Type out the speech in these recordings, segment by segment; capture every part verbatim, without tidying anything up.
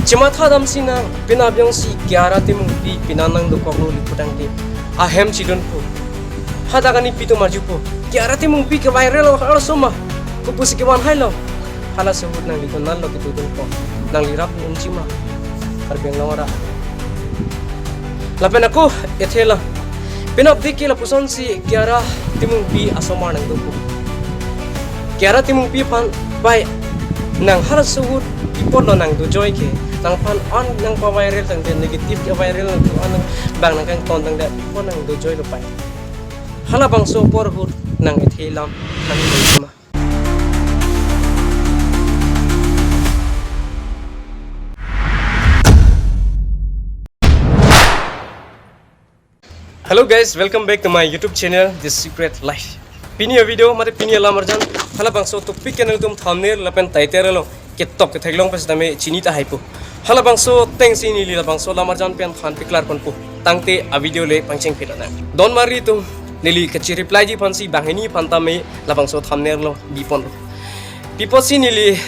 Chematha damsi nang, penap jongsi Kiara Timungpi penap nangdokoklo putangte ahem chidunpo. Hadak anipi atum arjupo, Kiara Timungpi ke-viral arloso ma, kopusi kevan hailo. Halaso ahut nangli konatlo ketudunpo? Nangli rap unji ma Karbi Anglong arat? Lapen ako ethe la, penap dei ke lapusonsi Kiara Timungpi asomar nangdopo. Kiara Timungpi aphan pai nang halaso ahut pi apotlo nang dojoi ke? Nangphan an nangpa-viral tangte, negative ke-viral nang tu an nang bang nangkangton tangte pi apot nang dojoilo pai? Halabangso apor ahut nang ethe lam nang ma. Hello guys, welcome back to my YouTube channel, The Secret Life. Pini a-video mate pini alam arjan, halabangso topic ke nangtum thumbnail lapen title along ketok ketheklong pen sitame chini tahai po. Halabangso atengsi neli labangso alam arjan pen than paklarponpo. Tangte a-video le pangchengphi lonang. Don mari atum, neli kachi-reply ji aphansi banghini aphan tame labangso thumbnail along biponlo. Pi apotsi neli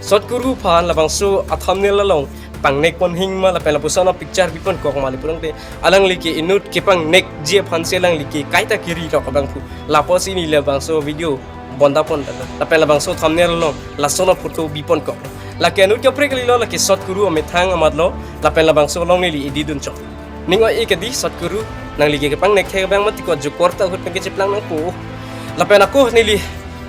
Sot Kuru aphan labangso a-thumbnail along pangnekpon hing ma lapen lapuson a-picture biponkok ma le putangte, alangli ke inut kepangnekji aphansi alangli ke kaita kiri rok abang pu. Lapusi neli labangso video bondapon dalo. Lapen labangso thumbnail along lason a-photo biponkok. Lake anut kaprek kalilo, lake Sot Kuru amethang amatlo, lapen labangso along neli edit dunchok. Ning oi-e ke dei Sot Kuru, nangli ke kepangnek thek abang mati ko, jukor ta ahut pen kecheplang nangpo. Lapen ako neli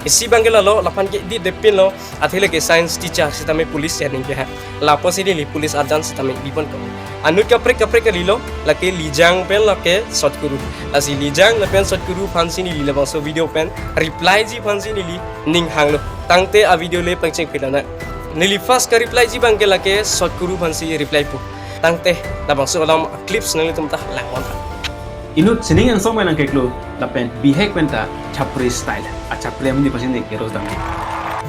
isi abang ke lalo, laphan ke edit depinlo, athe lake science teacher sitame police ya ning ke ha. Lapusi neli police arjan sitame biponkok. Anut kaprek kaprek kalilo, lake Lijang pen lake Sot Kuru. Lasi Lijang lapen Sot Kuru aphansi neli labangso video pen reply ji aphansi neli ning hanglo. Tangte a-video le pangchengphi lonang. Neli first ka-reply ji abang ke lake Sot Kuru aphansi reply po. Tangte labangso alam a-clips nanglitum ta langpon tha. Inut sining angsong pen nangkeklo, lapen bihek penta chapri style. A chapri amonit aphansi neke rosdam.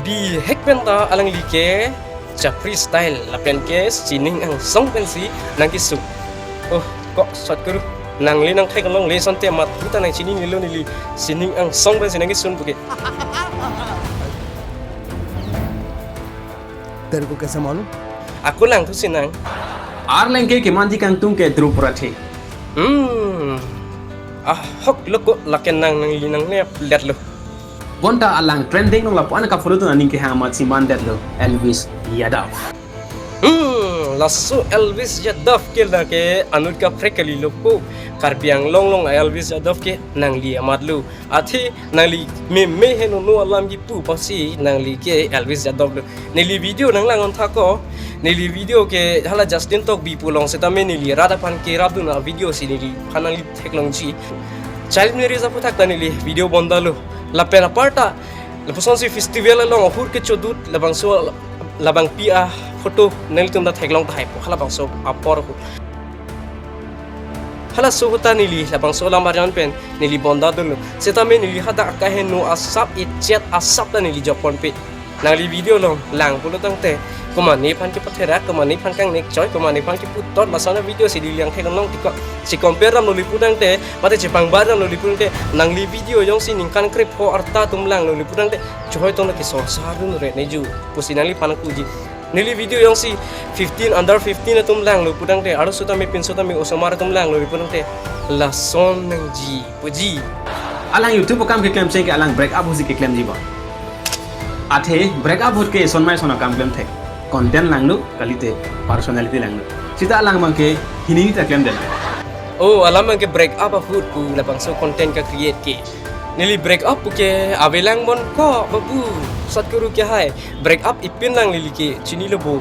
Bihek penta alangli ke chapri style, lapen ke sining angsong pensi nangkesung. Oh, kok Sot Kuru, nangli nangthek along le asonte mat puta nangchininelo, neli sining angsong pensi nangkesung puke. तेरे को कैसे मालूम? Ako langthusi nang. Arleng ke kemanji kangtung ke Dhruv Rathee. Hmm. Ahok lo ko, lake nang nangli nangnepletlo. Bonta alang trending along lapu-an ka-follow dun aning kehang amatsi mandetlo, Elvis Yadav. Hmm, laso Elvis Yadav ke lake anut kaprek kalilo po. Karbi Anglong along Elvis Yadav ke nangli amatlo. Athe nangli meme heno no alam kipu apotsi nangli ke Elvis Yadav lo. Neli video nanglang-on tha ko. Neli video ke hala Justin Tokbi pu along sitame neli rat aphan kerapdun a-video si neliphan nangli theklongji. Child marriage aphuthak ta neli video bondalo. Lapen aparta lapusonsi festival along ahur kechodut labangso, labangpi a-photo nanglitum ta theklong tahai po, halabangso apor ahut. Halaso ahut ta neli labangso alam arjan pen neli bondadunlo. Sitame neli hadak akaheno asap, ichet asap ta neli jokponpe. Nangli video along lang pulo tangte, komatne aphan kepatherak, komatne aphan kangnek choi, komatne aphan keputot, lason a-video si neli lang theklong tiko. Si compare damlo le putangte, mate chepangbar damlo le putangte, nangli video jongsi ningkan krepho arta atum langlo le putangte, choi tong lake sorsar dunre neju pusi nangliphan puji. Neli video jongsi fifteen, under fifteen atum langlo putangte, arloso tame pinso tame osomar atum langlo putangte, lason nangji puji. Alang YouTube akam keklem cheng ke alang break up ahutsi keklemji ba. Athe break up ahut ke sonmai son akam klem thek. Content langno, kalite personality langno. Sita alang abang ke hini ta klemdetlo. Oh, alang abang ke break up ahut pu labangso content ka-create ke. Neli break up pu ke avelang bon ko babu. Sot Kuru ke hai. Break up ipin lang neli ke chinilo bo.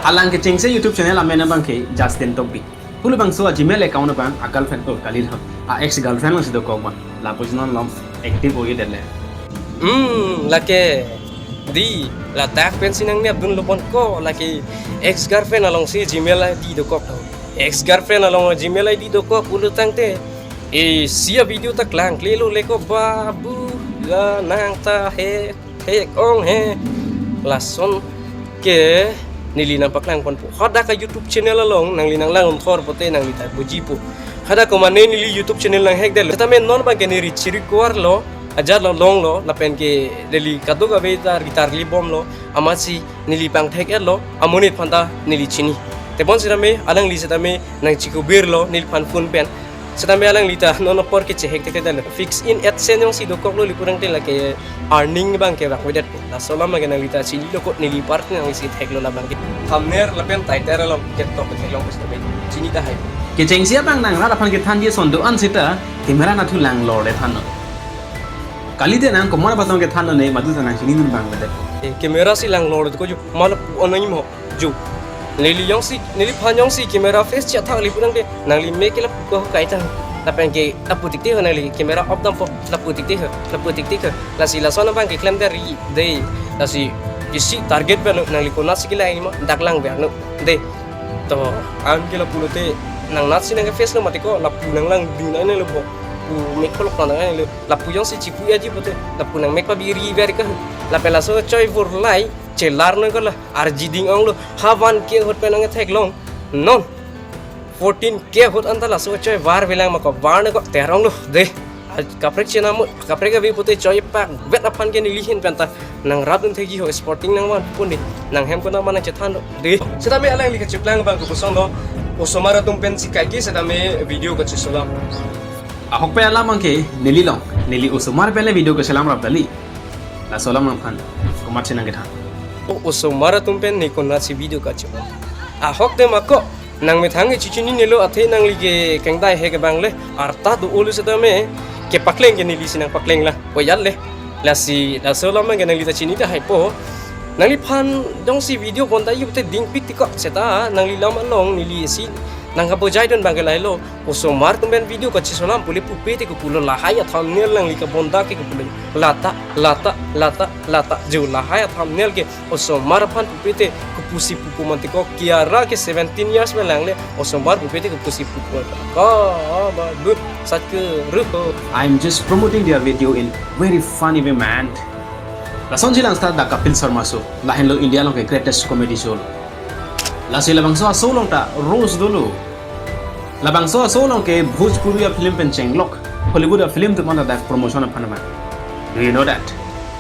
Alang kechengse YouTube channel amen abang ke Justin Tokbi. Pu labangso a-Gmail account abang a-girlfriend, oh, kalilo, a-ex girlfriend alongsi dokok abang. Lapusi non alom active oi-edet le. Hmm, lake dei, ladak pensi nangnepdunlo bon ko, lake ex girlfriend alongsi Gmail I D dokok. Ex girlfriend along Gmail I D dokok pulo tangte, isi a-video ta klangklelo le ko babu, la nang ta he, he ong he. Lason ke neli nangpaklangponpo. Hadak a-YouTube channel along nangli nanglang-un thor pote nangli ta bujipo. Hadak komatne neli YouTube channel nanghekdetlo. Tame non abang ke neli chiri kuarlo. Ajat lo longlo, lapen ke neli kadokave ta ritar libomlo, amatsi neli pangthek-etlo, amonit aphan ta neli chini. Tebon sitame, alangli sitame nangchikubirlo, neliphan phone pen. Sitame alangli ta non apor ke chehek thekthe lo. Fix in AdSense jongsi dokoklo lapu tangte lake earning abang ke bak vedet. Laso alam abang ke nangli ta chinilo ko, neli part nangsi theklo labang ke. Thumbnail lapen title along ketok theklong sitame chini tahai. Kechengsi abang nang rat aphan kethanji ason do-an seta camera nathu langlor le thannon. Kalite nang komat aphan tong kethannon ne, madu ta nang chinidun abang vedet. Eh, camera si langlor ko jo, mala pu onai mo jo. Neli jongsi, neliphan jongsi camera face chethak lapu tangte, nangli mek ke lapu ko kaitang. Lapen ke lapu tiktik ho, nangli camera off dampo, lapu tiktik ho, lapu tiktik ho. Lasi lason abang ke klemdet ri dei. Lasi isi target pen nangli konatsi kelang ma, dak langver non dei. To, an ke lapu lote, nang natsi nang ke face lo mati ko, lapu nang langdun ai lo bo. Pu mek kolok nang ai lo. Lapu jongsi chipu aji pute, lapu nang mek pabiri ver ka. Lapen laso choi vur lai, chelar noi ko la, arji ding onglo, ha one K ahut pen nang theklong. Non, fourteen K ahut anta laso choi var velang ma ko, var noi ko teronglo dei. A, kaprek chenam, kaprek ave pute choi pakvet aphan ke neli ahin pen ta nang rapdun thekji ho, sporting nangvanpo ne, nang hem konat ma nang chethanlo dei. Sitame alangli kachiplang abang ke kosonlo, osomar atum pensi kaike sitame video kachisolam. Ahok pen alam abang ke neli long, neli osomar pen le video kachelam rap dali. Laso alam nangphan komatsi nang kethan. O, osomar atum pen ne konatsi video kachisolam. Ahok te ma ko, nang methang ke chichinine lo, athe nangli ke kengdai he ke abang le, arta do-olo sitame, kepakleng ke neli si nang pakleng la, oyat le. Lasi, laso alam abang ke nangli ta chini tahai po. Nangliphan jongsi video bonta yu te dingpik ti ko, seta nangli lam along neli si nang kabojaidun abang ke lahelo. Osomar atum pen video kachisolam pule pupe te kopulo, lahai a-thumbnail nangli kabonta ke kopulo. Lata, lata, lata, lata. Jo lahai a-thumbnail ke osomar aphan pupe te kopusi pupo mati ko, Kiara ke seventeen years pen lang le, osomar pupe te kopusi pupo mati ko. Ba, but, sat ke ruh ho. I'm just promoting their video in very funny way, man. Lasonsi lang start dak Kapil Sharma Show. Lahenlo India along ke greatest comedy show lo. Lasi labangso a-show along ta roast dolo. Labangso a-show along ke Bhojpuri a-film pen chenglok Hollywood a-film atum anta dak promotion aphan ma. Do you know that?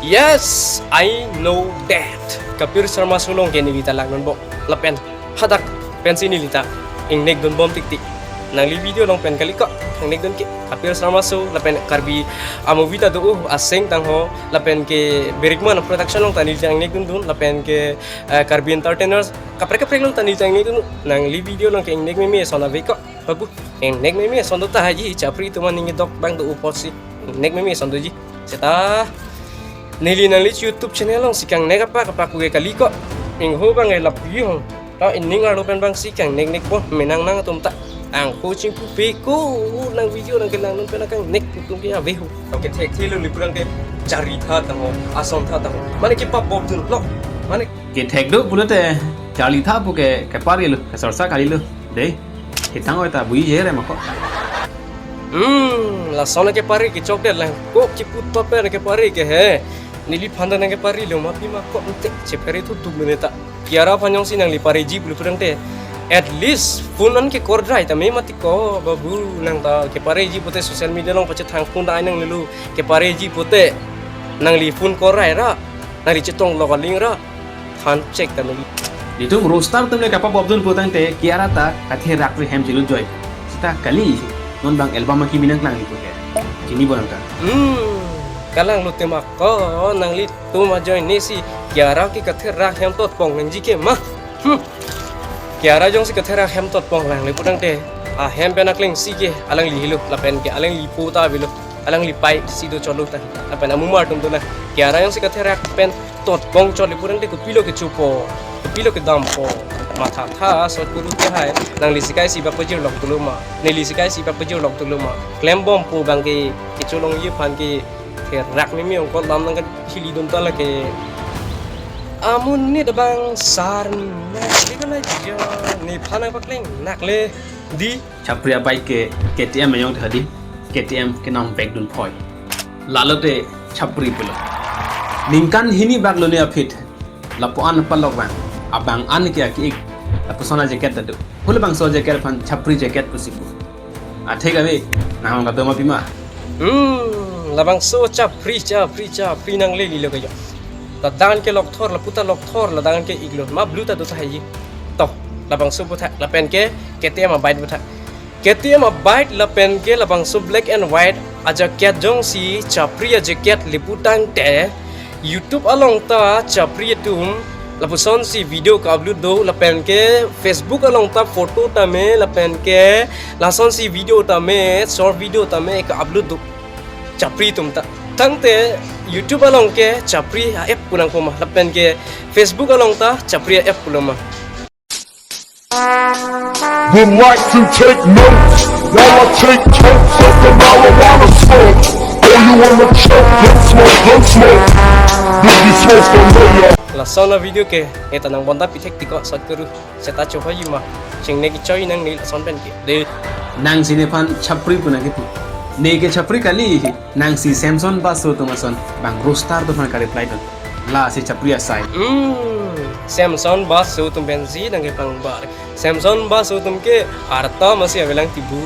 Yes, I know that. Kapil Sharma Show along ke neli ta langnon bo. Lapen hadak pensi neli ta ingnek dunbom tiktik. Nangli video along pen kali ko ingnek dun ke, Kapil Sharma Show lapen Karbi a-movie ta do, uh, Aseng Tangho, lapen ke Birikman Production along ta neli ta ingnek dundun, lapen ke, eh, Karbi Entertainers, kaprek kaprek along ta neli ta ingnek dun. Nangli video along ke ingnek meme ason ave ko, babu. Ingnek meme ason do tahai ji, chapri atum aning dok abang do apotsi ingnek meme ason doji. Seta neli nangli YouTube channel alongsi kangnek apak apak ave kali ko. Ingho abang ke lapu hong. Ta ining arlo pen abangsi kangnek nek po, menang nang atum ta. Angho chingpupe ko, nang video nang kelang non pen kangnek atum ke ave ho. Oke, thekthelo lapu tangte charli tha tangho, ason tha tangho. Mane kepabobdun vlog. Mane kethek do pulote charli tha pu ke kepari lo, kesorsa kali lo. Dei, hitang oi ta bui jere ma ko. Hmm, lason kepari kechokdet lang. Ko chipu top pen kepari ke he. Neliphan ta nang keparilo ma pima ko ante chepari tu dum ne ta. Kiara aphan jongsi nangli pareji pulo pudangte, at least phone an ke kordrai tame mati ko, babu, nang ta kepareji pute social media along pachethang phone dai nanglelo, kepareji pute nangli phone kordrai ra, nangli chetong lo kaling ra, than check ta nangli. Netum roaster atum le kapabobdun putangte Kiara ta katherak ri hem chilun joi. Seta kali non abang album akimi nangklang ni pute. Chini bo nang ta. Hmm, kalang lo tema ko, nanglitum ajoine si Kiara ke katherak hem totpong nangji ke ma. Hmm. Kiara jongsi katherak hem totpong lang le pudangte, ahem pen akleng si ke alangli helo, lapen ke alangli po ta avelo, alangli pai si do cholo ta, lapen amumar atum do na. Kiara jongsi katherak pen totpong chot le pudangte kopilo kechopo, kopilo kedampo, matha tha sot kuru ke hai, nangli sikai si bak pajir lok tulo ma, neli sikai si bak pajir lok tulo ma, klembompo abang ke, kecholongji aphan ke, therak meme ongkot lam nang kachili dun ta lake. Amonit abang sar nak le kala jo, nephan nang pakleng nak le. Dei, chapri a-bike ke K T M ayong tha dei, K T M kenam bag dun phoi. Lalote chapri pulo. Ningkan hini bak lone aphi lapu-an palok abang, abang an ke aki-ik, lapuson a-jacket ta do. Hule bangso a-jacket aphan chapri jacket pusi pu. Athe kave, nang ta do ma pima. Hmm, Labangso chapri, chapri, chapri nangle lilo kayo. Ladan ke lokthor, lapu ta lokthor, ladan ke iglon. Ma blue ta do tahai. To, labangso aphuthak, lapen ke K T M abike aphuthak. K T M abike lapen ke labangso black and white ajaket jongsi chapri ajaket lipu tangte YouTube along ta chapri atum lapusonsi video ka-upload do lapen ke Facebook along ta photo tame lapen ke lasonsi video tame short video tame ka-upload do chapri atum ta. Tangte YouTube along ke chapri a-app pu nangpo ma lapen ke Facebook along ta chapri a-app pulo ma. Would like to take notes while I take totes of the marijuana smoke. Oh, you wanna choke? Don't smoke, don't smoke. Biggie smoke for mayor. Lason a-video ke, eta nang bonta pithek tiko sot kuru. Seta chohoi ma. Chingnek choi nangne lason pen ke. De. Nangsi nephan chapri pu nangkipu. Ne ke chapri kali. Nangsi Samson Basu atum ason bang roaster atum aphan ka-reply dun. Lasi chapri asai. Hmm, Samson Basu atum pensi nangkepangbar. Samson Basu atum ke arta masi avelang tibu.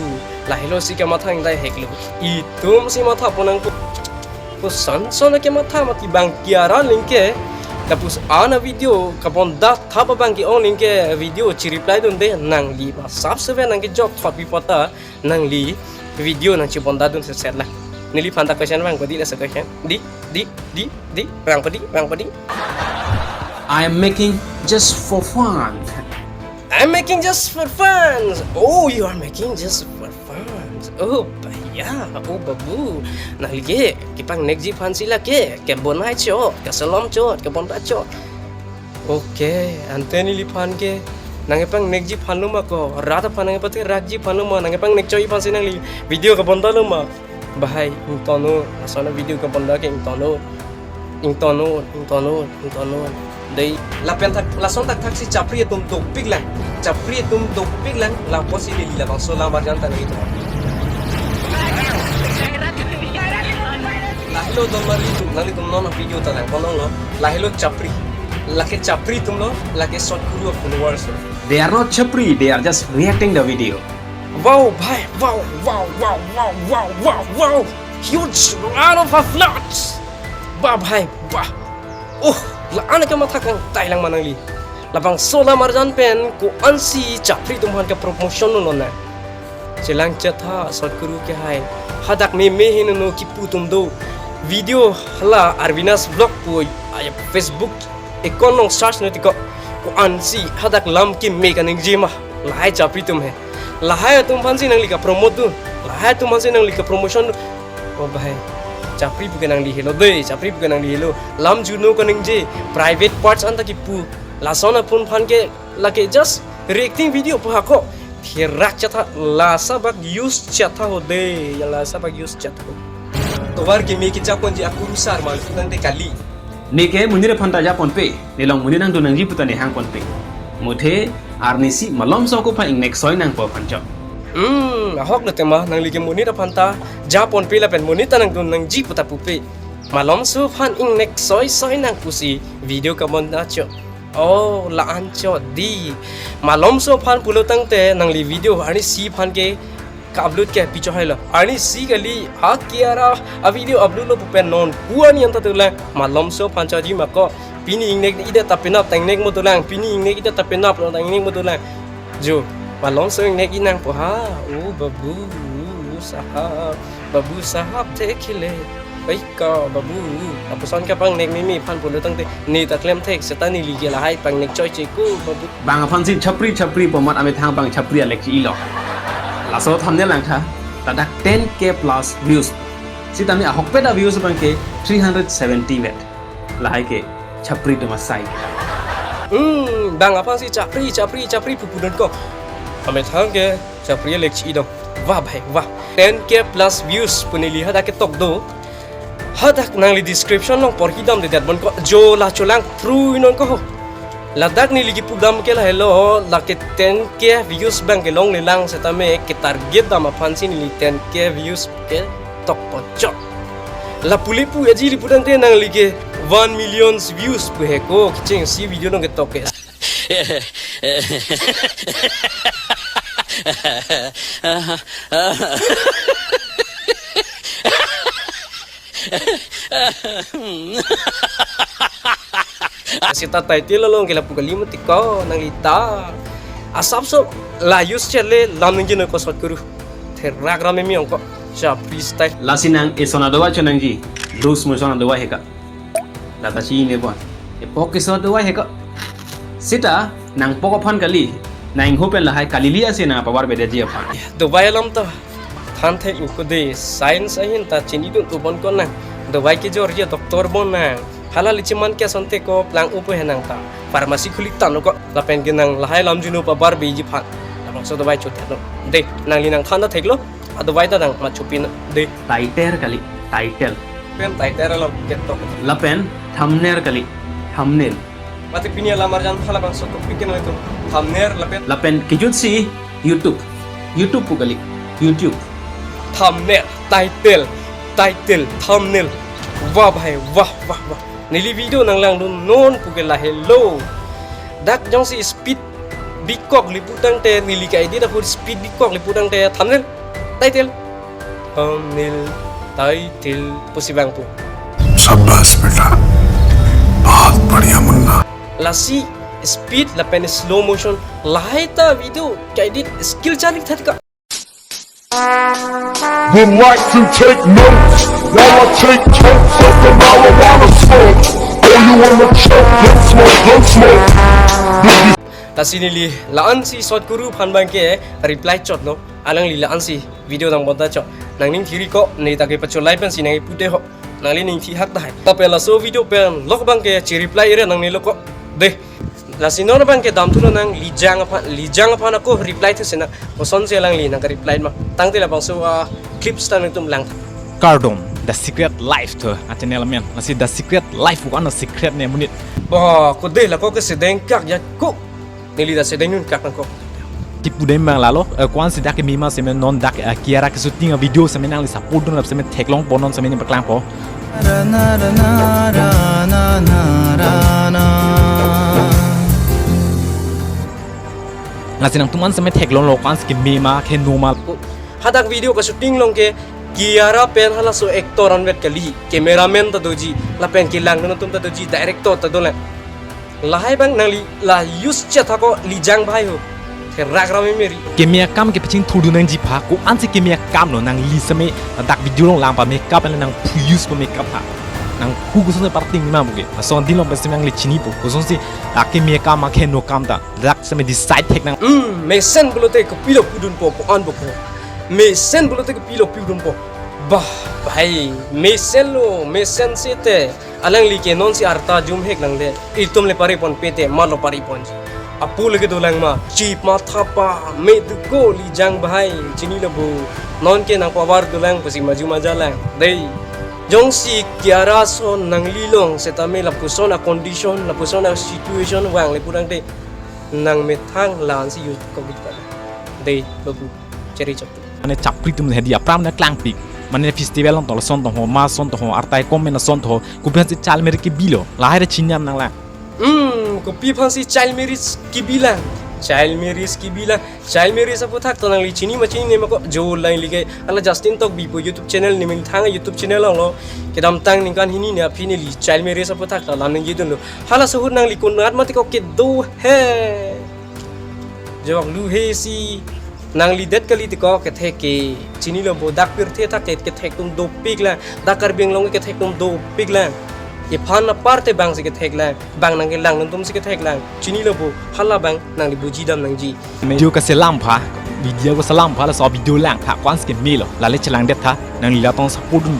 Lahelo si kematha ingdai heklo. Itum si matha ponang ko. Ko Samson kematha mati bang kiaran lingke. Tapus ana video kabonda thap abang ke-ong lingke video chi-reply dunde nangli ba sap seven nangkejok thot pi pota. Nangli video nangchibonda dun set set la. Neliphan ta question vang padi la sa question. Di, di, di, di, vang padi, vang padi. I am making just for fun. I'm making just for fun. Oh, you are making just for fun. Oh, bhaiya, oh babu. Nangli ke kepangnekji aphansi lake, kebonai chot, keselom chot, kebonda chot. Okay, ante neliphan ke nangkepangnekji aphanlo ma ko, rat aphan nangkepatherakji aphanlo ma, nangkepangnek choi aphansi nangli video kabonda lo ma. Bahai, ingtonnon, lason a-video kabonda ke ingtonnon. Ingtonnon, ingtonnon, ingtonnon. Dei. Lapen thak, lason thakthak si chapri atum dopik lang. Chapri atum dopik lang, lapusi neli labangso alam arjan ta nangji to. Lahelo don marli atum, nanglitum non a-video ta lang, ponong lo. Lahelo chapri. Lake chapri atum lo, lake Sot Guru a-followers lo. They are not chapri, they are just reacting the video. Wow, bhai, wow, wow, wow. Huge round of applause. Bah, bhai, bah. Oh, la-an kematha kangtai lang ma nangli. Labangso alam arjan pen ko-ansi chapri atum aphan ke-promotion lo nang. Chelang chetha Sot Guru ke hai. Hadak meme heno no kipu atum do. Video hala Arvina's Vlog pu a-Facebook account along search non tiko. Ko-ansi hadak lam keme kaningje ma. Lahai chapri atum he. Lahai atum aphansi nangli ka-promote dun. Lahai atum aphansi nangli ka-promotion dun. Oh, bhai. Chapri pu ke nangli helo dei, chapri pu ke nangli helo. Lam juno kaningje, private parts anta kipu. Lason aphun aphan ke lake just reacting video pu hako. Therak chetha, lasa bak use chetha ho dei, ya lasa bak use chetha ho. Tovar keme kejaponji akurusar ma tangte kali. Neke monit aphan ta japonpe, nelong monit nangdun nangji puta nehang ponpe. Muthe arnisi malomso ako aphan ingnek soi nangpo aphan chot. Hmm, ahok lo tema, nangli ke monit aphan ta japonpe lapen monit ta nangdun nangji puta pupe. Malomso aphan ingnek soi soi nang pusi video kabonda chot. Oh, la-an chot dei. Malomso aphan pulo tangte nangli video arnisi aphan ke ka-upload ke pi chohai lo. Arnisi kali, ha kiara a-video upload lo pu pen non pu ani anta tulang. Malomso aphan chotji ma ko. Pini ingnek idet ta penap tang ingnek mo tulang. Pini ingnek idet ta penap lo tang ingnek mo tulang. Jo, malomso ingnek inang po ha. Oh, babu sahab, babu sahab dekh le. Oi ko, babu. Lapuson kepangnek meme aphan pulo tangte ne ta klem thek seta neli ke lahai pangnek choi che ko, babu. Bang aphansi chapri chapri pu amat amethang bang chapri alek chi-ilo. Laso thumbnail langtha, ladak ten K plus views. Sitame ahokpet a-views abang ke three hundred seventy vet. Lahai ke chapri atum asai. Hmm, bang aphansi chapri, chapri, chapri pu pudun ko. Amethang ke chapri alek chi-i dong. Wah, bhai, wah. Ten K plus views pu neli hadak ketok do. Hadak nangli description along porhi damdedet bon ko, jo la cholang phrui non ko ho. Ladak neli kipu dam ke lahelo, lake ten K views abang ke longlelang setame ke target dam aphansi neli ten K views ketok ponchot. Lapu le pu aji lipu tangte nangli ke one million views pu he ko, kechengsi video along ketok ke. Seta title along ke lapu kali mati ko nangli ta. Asapso la use chele lam ningje noi ko Sot Guru. Therak ram mimi ong ko. Cha freestyle. Lasi nang eson adova chonangji. Loose motion adova heka. Lata si ne bon. Epok eson adova heka. Seta nangpok aphan kali. Nang ingho pen lahai kalili ase nang pavar bedaji aphan. Dovai alam ta. Than thek ko de science ahin ta chinidun tu bon ko nang. Dovai kejor ya doctor bon nang. Hala lichiman ke asonte ko plang upo henang ta. Pharmacy khuli tanglo ko lapen ke nang lahai lam jinu pavar beji aphan. Labangso dovai chot lo. De, nangli nang than ta theklo. Adovai ta nang ma chopin de. Title kali, title. Pen title along ketok. Lapen thumbnail kali, thumbnail. Mate pini alam arjan pha labangso topic ke nang itu. Thumbnail lapen. Lapen kejut si YouTube. YouTube pu kali, YouTube. Thumbnail, title, title, thumbnail. Wah bhai, wah, wah, wah. Neli video nanglangdun non pu ke lahelo. Dak jongsi speed bikok lipu tangte neli ka-edit ahut speed bikok lipu tangte thumbnail, title, thumbnail, title pusi bang pu. शाबाश बेटा, बहुत बढ़िया Munna. Lasi speed lapen slow motion lahai ta video ka-edit skill charli tha ka. Would like to take notes while I take totes of the marijuana smoke. Oh, you wanna choke? Gun smoke, gun smoke. Lasi neli la-an si Sot Guru aphan bang ke reply chotlo. Alangli la-an si video nang bonta chot. Nangning thiri ko, ne ta ke pacholai pen si nang ipu de ho. Nangli ning thi hak dahai. Tapi laso video pen lok bang ke chi reply ire nangne lo ko. De. Lasi non bang ke dam thulo nang Lijang aphan, Lijang aphan ako reply thu sena. Koson si alangli nang ka-reply ma. Tangte labangso, ah, clips ta nangtum lang. Kardom, The Secret Life to a channel amen. Lasi The Secret Life ko-an a secret ne monit. Bo, ko de la ko ke sedeng kak ya ko. Neli ta sedeng nun kak nang ko. Tipu dem bang lalo, eh, ko-an si dak ke mima seme non dak, eh, Kiara ke shooting a video seme nangli support dun lap seme theklongpo non seme ne paklangpo. Lasi nangtum an seme theklonglo ko-an si keme ma keheno ma. Hadak video ka-shooting along ke Kiara pen halaso actor anvet kali, cameraman ta doji, lapen kelang nangtum ta doji, director ta dolang. Lahai bang nangli la use chet hako Lijang bhai ho. Therak ram meri. Keme akam ke pachingthurdun nangji pha ko-an si keme akam lo nangli seme dak video along lang pa makeup le nang phu use pa makeup pha. Nang phu koson si parting ma buke. Ason din along pen seme nangli chinipo. Koson si dak keme akam ma keheno akam ta. Dak seme decide thek nang. Hmm, mesen pulote kopilo pudunpo ko-an po ko. Mesen pulote kopilo pudunpo. Bah, bhai, mesen lo, mesen sete. Alangli ke non si arta jum hek nangle. Itum le pari ponpe te, malo pari ponji. Apu le kedolang ma, chip ma thapa, me duko Lijang bhai, chinilo bo. Non ke nang pavar dolang, pusi maju majalang. Dei. Jongsi Kiara son nangli long, setame lapuson a condition, lapuson a situation vang le pudang te. Nang methang la-an si use ko bit pa. Dei, babu, cheri chok. Mane chapri atum hedi apram na klangpik. Mane festival along tol son tong ho, ma son tong ho, artai kom mena son tong ho. Kopi aphan si child marriage kebilo. Lahai re chinyam nang la. Hmm, kopi aphan si child marriage kebilang. Child marriage kebilang. Child marriage aputhak ta nangli chini ma chinine ma ko jo lang like. Hala Justin Tokbi pu YouTube channel ne methang YouTube channel along lo. Kedamtang ningkan hini ne aphi neli child marriage aputhak ta lam ningje dunlo. Halaso ahut nangli konat mati ko kedo he. Jok lu he si nangli det kali ti ko kethek ke chinilo bo dak pirthe thak ke kethek atum dopik lang, dak Karbi Anglong ke kethek atum dopik lang. Iphan apar te bang si kethek lang, bang nang kelang nangtum si kethek lang. Chinilo bo hala bang nangli buji dam nangji. Video kaselam pha, video kaselam pha laso video lang pha ko-an si kemelo, lale chelang det tha, nangli la tong support dun.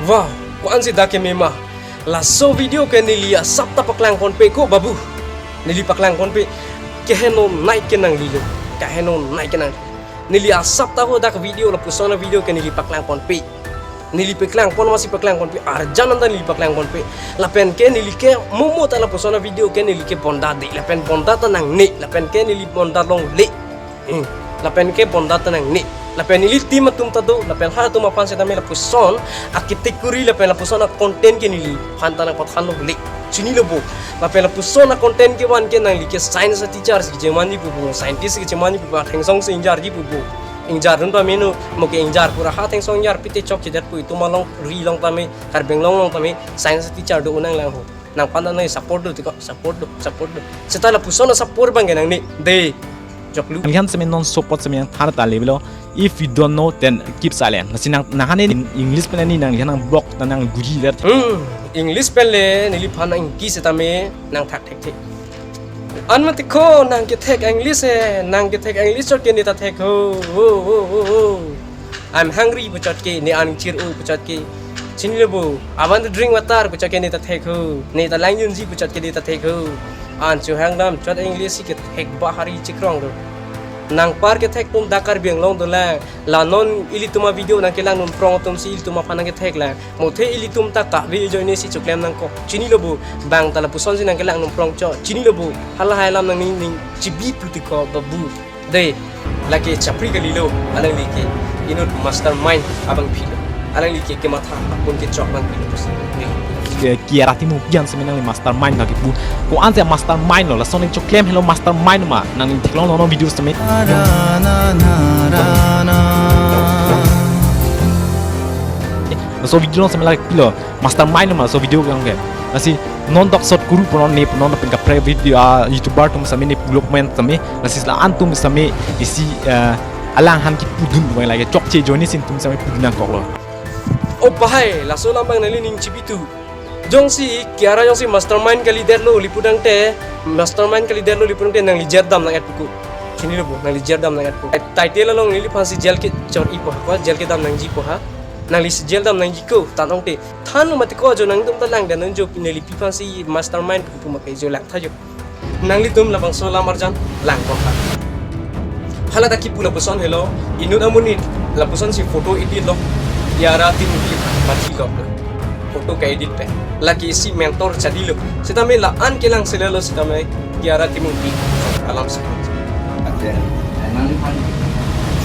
Wow, ko-an si dak keme ma. Laso video ke neli asap ta paklang ponpe ko babu. Neli paklang ponpe. Keheno nai ke nanglilo. Keheno nai ke nang. Neli asap ta ho dak video lapuson a video ke neli paklang ponpe. Neli paklang pon masi paklang ponpe. Arjan anta neli paklang ponpe. Lapen ke neli ke momo ta lapuson a video ke neli ke bonda de. Lapen bonda ta nangne. Lapen ke neli bonda longle. Hmm. Lapen ke bonda ta nangne. Lapen neli team atum ta do, lapen halatum aphan setame lapuson a-category lapen lapuson a-content ke neliphan ta nangpathanlo le. Chinilo bo. Lapen lapuson a-content kevan ke nangli ke science teacher si kechemanji pu bo, scientist si kechemanji pu bo, thengsong si ingjarji pu bo. Ingjar dun pame non, mo ke ingjar pura ha thengsong ingjar pite chokchedet pu, itum alongri along tame, Karbi Anglong along tame, science teacher do unang lang ho. Nangphan ta nangli support do tiko, support do, support do. Seta lapuson a-support abang ke nangne, de. Joklu. Nangli aphan setame non support setame yang thar ta le bilo. If you don't know, then keep silent. Lasi nang, nang hane English pen ni nangli aphan nang block ta nang guji der. Hmm, English pen le, neliphan nang ingki setame nangthak thekthe. An mati ko nangkethek English he, nangkethek English chot ke ne ta thek ho, ho, ho, ho, ho. I'm hungry pu chot ke, ne an chir-o pu chot ke. Chinilo bo, I want to drink water pu chot ke ne ta thek ho, ne ta lang junji pu chot ke ne ta thek ho. An chohang dam chot English si kethek bahari chikrong do. Nangpar kethek atum dak Karbi Anglong dolang. La non ilitum a-video nangkelang nunprong atum si ilitum aphan nangkethek lang. Mo the ilitum ta kave ajoine si choklem nangkok. Chinilo bo, bang ta lapuson si nangkelang nunprong chot. Chinilo bo, halahai alam nangning ning chibi pu tiko babu. De, lake chapri kalilo, alangli ke inut mastermind abangpi lo. Alangli ke kematha apun ke chok abangpi lo pusi. Ke, Kiara Timungpi an setame nangli mastermind lake pu. Ko-an si mastermind lo, lason neli choklem helo mastermind ma, nangli theklong non video setame. Laso video along setame lake pilo, mastermind ma laso video along ke. Lasi non dak Sot Kuru pu non ne pu non pen kaprek video a-YouTuber atum setame ne pulo pen setame. Lasi la-an atum setame isi, eh, alang aphan kipudun pu lake chokche ajoine si netum setame pudun nangkoklo. O bahai, laso alam abang nangli ning chibitu. Jongsi Kiara jongsi mastermind kalidetlo le pu tangte, mastermind kalidetlo le pu tangte nangli jail dam nang-et pu ko. Chinilo bo, nangli jail dam nang-et pu ko. Title along neliphan si jail kechor-i pu ha, ko jail kedam nangji pu ha. Nangli si jail dam nangji ko, tan ong te. Than lo mati ko jo nangtum ta langdet non jo, neliphan si mastermind pu ma ke jo lang tha jo. Nanglitum labangso alam arjan lang pon tha. Hala ta kipu lapuson helo, inut amonit lapuson si photo edit lo, Kiara Timungpi aphan mathi lo. Photo ka-edit pen. Lake isi mentor chadi lo. Setame la-an kelang sele lo setame Kiara Timungpi alam si. Ate, nangliphan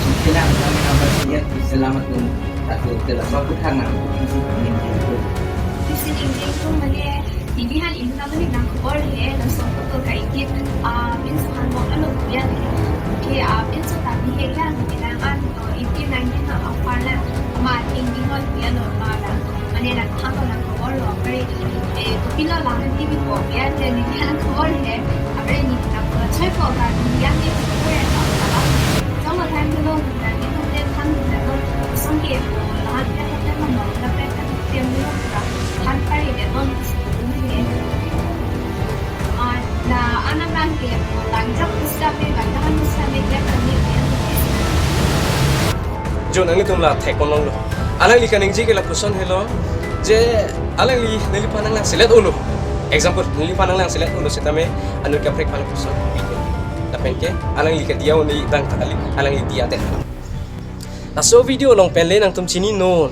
sukhilang kami apa siya selamat dun. Satu telah satu karena isi ingin itu. Isi ingin itu mane, ini han ini namanya nang khobor he, laso photo ka-edit, ah, pinso han mo ano biya he. Okay, ah, pinso ta bihe ya, bilang an, ah, eighteen nineteen na apar lang, ma ting di hon biya no ma lang. Mane lang khang ko lang khobor lo, apre, eh, kopilo lang di bi ko biya, te ni lang khobor he, apre ni lang ko choi ko ka ni ya ni khobor ya ka ka. Jong ma time ko lo, na ni ko te khang ko lo, song ke ko, la ya ko te ma mo, la pe ka te mo ka, han pa ri de non. Ah, na ana bang ke, langjak pusitame, langjak pusitame, dia kami, dia kami. Jo nanglitum la thek pon longlo. Alangli kaningje ke lapuson helo. Je alangli neliphan nanglang selet olo. Example, neliphan nanglang selet olo setame anut kaprek aphan lapuson. Lapen ke alangli ke diya oni bang kali, alangli diya teh. Laso video along pen le nangtum chini non.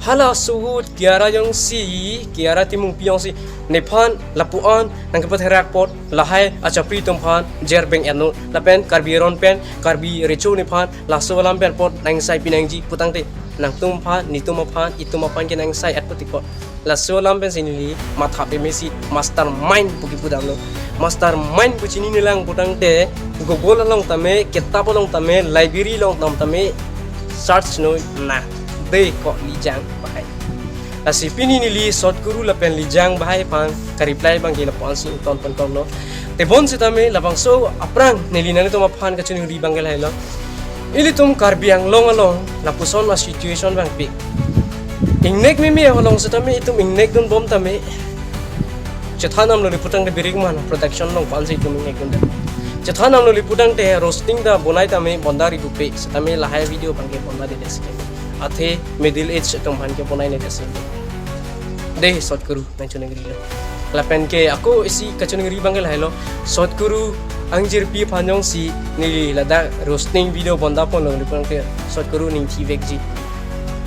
Hala suhut Kiara jongsi, Kiara Timungpi jongsi nephan lapu-an nangkepatherak apot, lahai achapri atum aphan jer beng-et non, lapen Karbi Aron pen, Karbi Recho nephan laso alam pen apot nangsai pinangji pu tangte, nangtum aphan, netum aphan, itum aphan ke nangsai-et pu tiko. Laso alam pensi neli matha peme si mastermind pu kipu damlo. Mastermind pu chinine lang pu tangte, Google along tame, kitab along tame, library along tam tame search noi na. De ko Lijang Bahai. Lasi pini neli Sot Kuru lapen Lijang Bahai aphan ka-reply abang ke lapu-an si ington pon tonglo. Tebon setame labangso aphrang neli nanglitum aphan kachiningri abang ke lahelo. Ilitum Karbi Anglong along lapuson a-situation abangpi. Ingnek meme along setame itum ingnek dunbom tame. Chethan damlo le pu tangte Birik Man Production along pu-an si itum ingnek dun dam. Chethan damlo le pu tangte roasting ta bonai tame bonda ri dupe setame lahai video abang ke bonda de desi. Athe middle age atum aphan ke bonai ne desi. De Sot Kuru nangchiningrilo. Lapen ke ako isi kachiningri abang ke lahelo. Sot Kuru angjirpi aphan jongsi neli ladak roasting video bonda ponlo le pu tangte Sot Kuru ningthi vekji.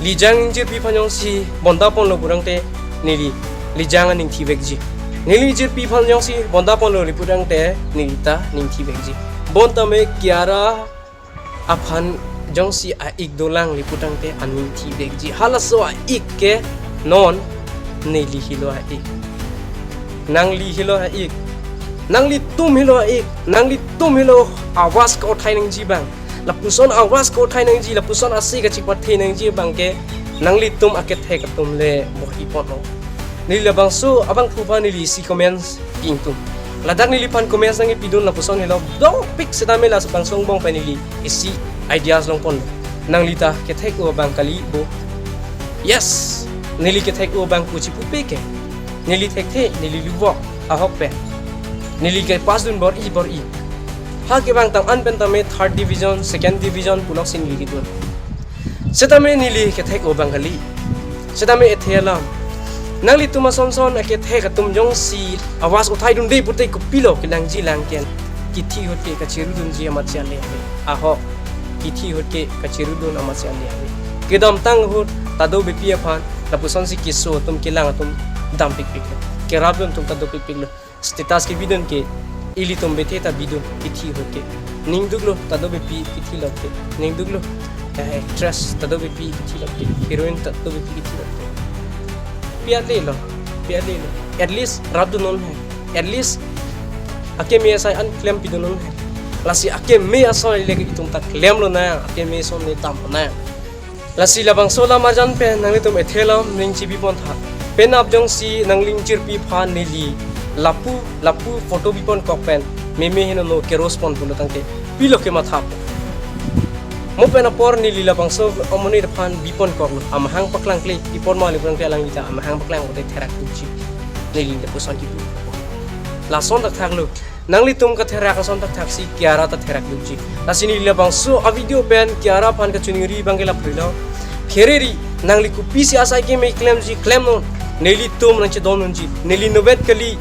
Lijang angjirpi aphan jongsi bonda ponlo pu tangte neli Lijang aningthi vekji. Neli jirpi aphan jongsi bonda ponlo le pu tangte neli ta ningthi vekji. Bon tame Kiara aphan jongsi a-ik dolang le putangte aning thivekji. Halaso a-ik ke non neli helo a-ik. Nangli helo a-ik. Nanglitum helo a-ik. Nanglitum helo awas ke-othai nangji abang. Lapuson awas ke-othai nangji, lapuson ase kachepathe nangji abang ke nanglitum akethek atum le bohi ponlo. Neli labangso abangphu aphan neli isi comments pi ingtung. Ladak neliphan comments nangkipidun lapuson helo, dopik setame labangso angbong pen neli isi ideas long ponlo. Nangli ta kethek-o abang kali bo. Yes, neli kethek-o abang kuchi pupe ke. Neli thekthe, neli lubok ahok pen. Neli kepass dun bor-i bor-i. Ha kevang tang an pen tame third division, second division puloksi neli kedun. Setame neli kethek-o abang kali. Setame ethe alam. Nanglitum ason son akethek atum jongsi awas othai dunde pute kopilo kelangji lang ken. Kithi ahut ke kacherudunji amat si ale ave. Ahok. Kithi ahut ke kacherudun amat si ale ave. Kedamtang ahut ta do bepi aphan lapusonsi keso atum kelang atum dampikpiklo. Kerapdun atum ta dopikpiklo. Status kebidun ke ilitum bethe ta bidun kithi ahut ke. Ning duklo ta do bepi kithi lok ke. Ning duklo, eh, actress ta do bepi kithi lok ke. Heroine ta do bepi kithi lok ke. Pi ale lo, pi ale lo. At least rapdun non he. At least akeme asai an klempidun non he. Lasi akeme asai le itum ta klemlonang, akeme ason le damlonang. Lasi labangso alam arjan pen nanglitum ethe alam ning chibi pontha. Penap jongsi nangli ingjirpi aphan neli lapu lapu photo biponkok pen meme heno no keros pon pulo tangte pilo kematha. Mo pen apor neli labangso amonit aphan biponkoklo, amahang paklangkle, pi apor ma le putangte alangli ta amahang paklang pute therak dukji. Neli lapuson kipu. Lason thakthaklo. Nanglitum katherak ason thakthaksi Kiara ta therak dukji. Lasi neli labangso a-video pen Kiara aphan kachiningri abang ke lapulo. Phereri, nangli kopisi asai keme klemji klemnon. Nelitum nangchedondunji. Neli novet kali.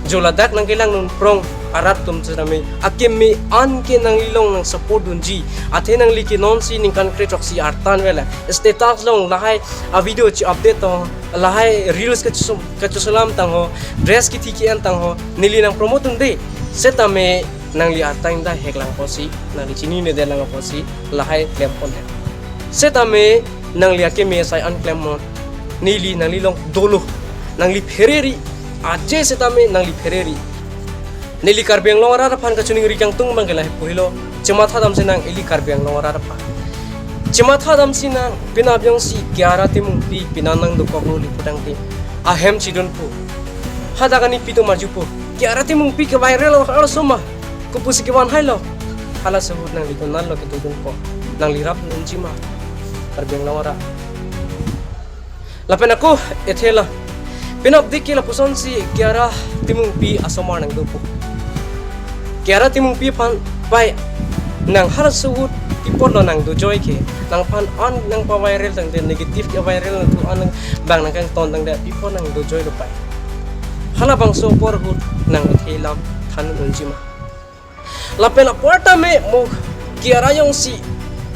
Jo ladak nangkelang nonprong arat atum setame akeme an ke nangli along nangsupport dunji. Athe nangli ke nonsi ningkan kre throksi artan vela. Status along lahai a-video chi-update to, lahai reels kachoso-, kachosolam tangho, dress kithi ki-en tangho, neli nangpromote dunde. Setame nangli artang ta heklang apotsi, nangli chinine detlang apotsi, lahai klem pondet. Setame nangli akeme asai an klem non. Neli nangli along dolo. Nangli phereri. Aje setame nangli phereri. Neli Karbi Anglong arat aphan kachiningri kangtung abang ke lahai pu helo. Chematha damsinang ili Karbi Anglong arat aphan. Chematha damsinang, penap jongsi Kiara Timungpi penang nangdokoklo le putangte ahem chidunpo. Hadak ani pi atum arjupo. Kiara Timungpi ke-viral lo, halaso ma. Kopusi kevan hailo. Halaso ahut nangli donanlo kedodunpo. Nangli rapdun unji ma. Karbi Anglong arat. Lapen ako ethe alam. Penap dik ke lapusonsi Kiara Timungpi asomar nangdopo. Kiara Timungpi aphan pai nang halaso ahut pi apotlo nangdojoi ke. Nangphan an nangpa-viral tangte negative ke-viral nangthu an nang bang nangkangton tangte pi apot nangdojoilo pai. Halabangso apor ahut nang ethe alam than unji ma. Lapen apor tame mo Kiara jongsi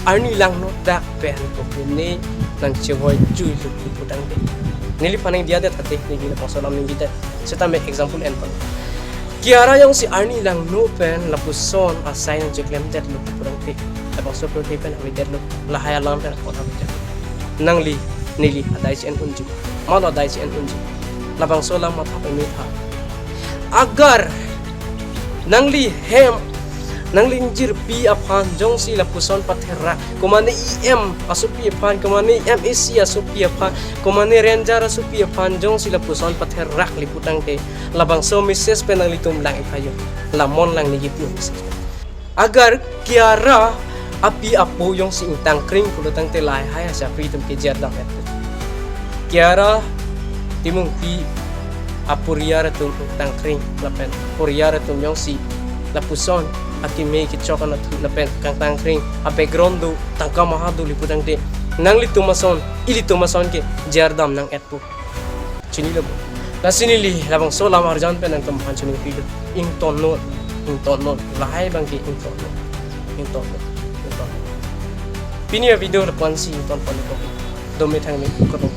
arni langno dak pen kopine nangchevoi juilo putangte. Neliphan nangdiya det hate, neli labangso alam nangdiya det. Setame example en pon. Kiara jongsi arni langno pen lapuson asai nangcheklemdetlo putangte. Labangso apor pen avedetlo. Lahai alam pen apor avedetlo. Nangli, neli adai si en unji. Malo adai si en unji. Labangso alam matha pemetha. Agar nangli hem, nangli ingjirpi aphan jongsi lapuson patherak, komane E M asopi aphan, komane M A C asopi aphan, komane ranger asopi aphan jongsi lapuson patherak le putangte, labangso message pen nanglitum lang-ik tha jo. La mon lang neli pu message pen. Agar Kiara api apo jongsi ingtangkring pulo tangte lahai asapri atum ke jerdam et. Kiara Timungpi aporiar atum ingtangkring lapen aporiar atum jongsi lapuson akeme kechok anatthu lapen kangtangkring, a-background do, tangka maha do le putangte, nanglitum ason, ilitum ason ke jerdam nang-etpo. Chinilo bo. Lasi neli labangso alam arjan pen nangtumphan chiningpilo. Ingtonnon, ingtonnon. Lahai abang ke ingtonnon. Ingtonnon, ingtonnon. Pini a-video lapu-ansi ington pon-ikpo. Dome thangne, kardom.